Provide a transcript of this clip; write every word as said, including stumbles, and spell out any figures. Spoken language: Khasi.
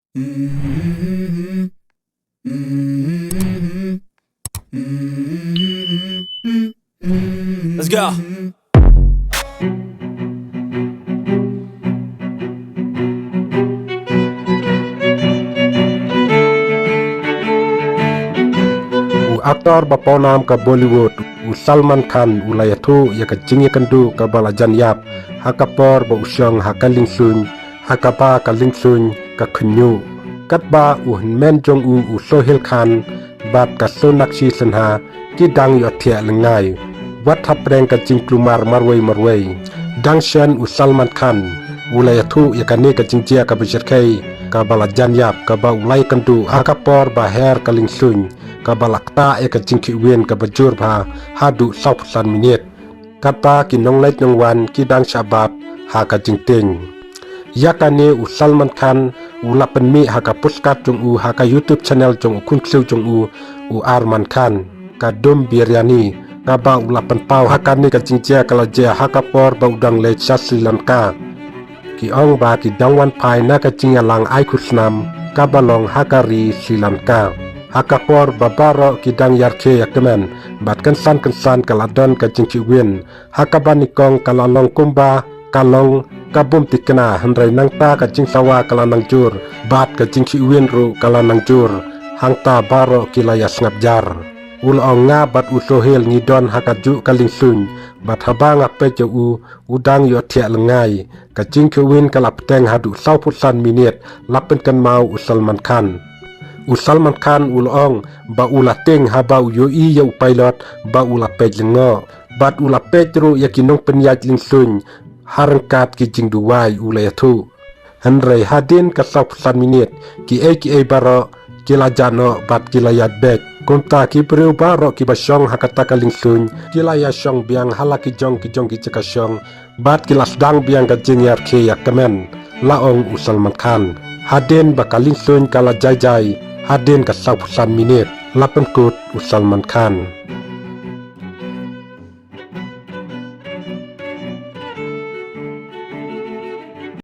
Let's go. U actor ba pawnam ka Bollywood, u Salman Khan, u la ïathuh ïa ka jingïakynduh kaba la jan ïap ha ka por ba u shong ha ka lingsuiñ, ha kaba ka lingsuiñ ka khynñiuh. Katba u hynmen jong u, u Sohail Khan, bad ka Sonakshi Sinha, ki dang ïohthiah lyngngai wat hapdeng ka jingkulmar marwei marwei. Dang shen u Salman Khan u la ïathuh ïa kane ka jingjia kaba shyrkhei kaba la jan ïap, kaba u la ïakynduh ha ka por ba her ka lingsuiñ, kaba la ktah ïa ka jingkhih win kaba jur bha haduh sawphew san minit. Katba ki nongleit nongwan ki dang shah bat ha ka jingtieng. Ïa kane u Salman Khan u la pynmih ha ka postcard jong u ha ka YouTube channel jong u khun ksew jong u, u Arman Khan, ka Dum Biryani, kaba u la pynpaw ha kane ka jingjia ka la jia ha ka por ba u dang leit sha Sri Lanka. Ki ong ba ki dang wan phai na ka jingïalang ai khusnam kaba long ha ka ri Sri Lanka, ha ka por ba baroh ki dang ïarkhie ïa kmen, bad kynsan kynsan ka la don ka jingkhih win, ha kaba nyngkong ka la long kumba ka long ka bym thikna, hynrei nangta ka jingsawa ka la nang jur, bad ka jingkhih win ruh ka la nang jur. Hangta baroh ki la ïa sngap jar. U la ong, nga bad u Sohail ngi don ha kajuh ka lingsuiñ, bad haba nga peit ïa u, u dang ïohthiah lyngngai. Ka jingkhih win ka la bteng haduh sawphew san minit, la pynkynmaw u Salman Khan. U Salman Khan u la ong ba u la tieng haba u ïohi ïa u pilot ba u la peit lyngngoh, bad u la peit ruh ïa ki nongpynïaid lingsuiñ ha ryngkat ki jingduwai, u la ïathuh. Hynrei hadien ka sawphew san minit, kiei kiei baroh ki la jah noh bad ki la ïaid beit. Kumta ki briew baroh kiba shong ha kata ka lingsuiñ ki la ïa shong biang ha la ki jong ki jong ki jaka shong, bad ki la sdang biang ka jingïarkhie ïa kmen, la ong u Salman Khan. Hadien ba ka lingsuiñ ka la jai jai hadien ka sawphew san minit, la pynkut u Salman Khan.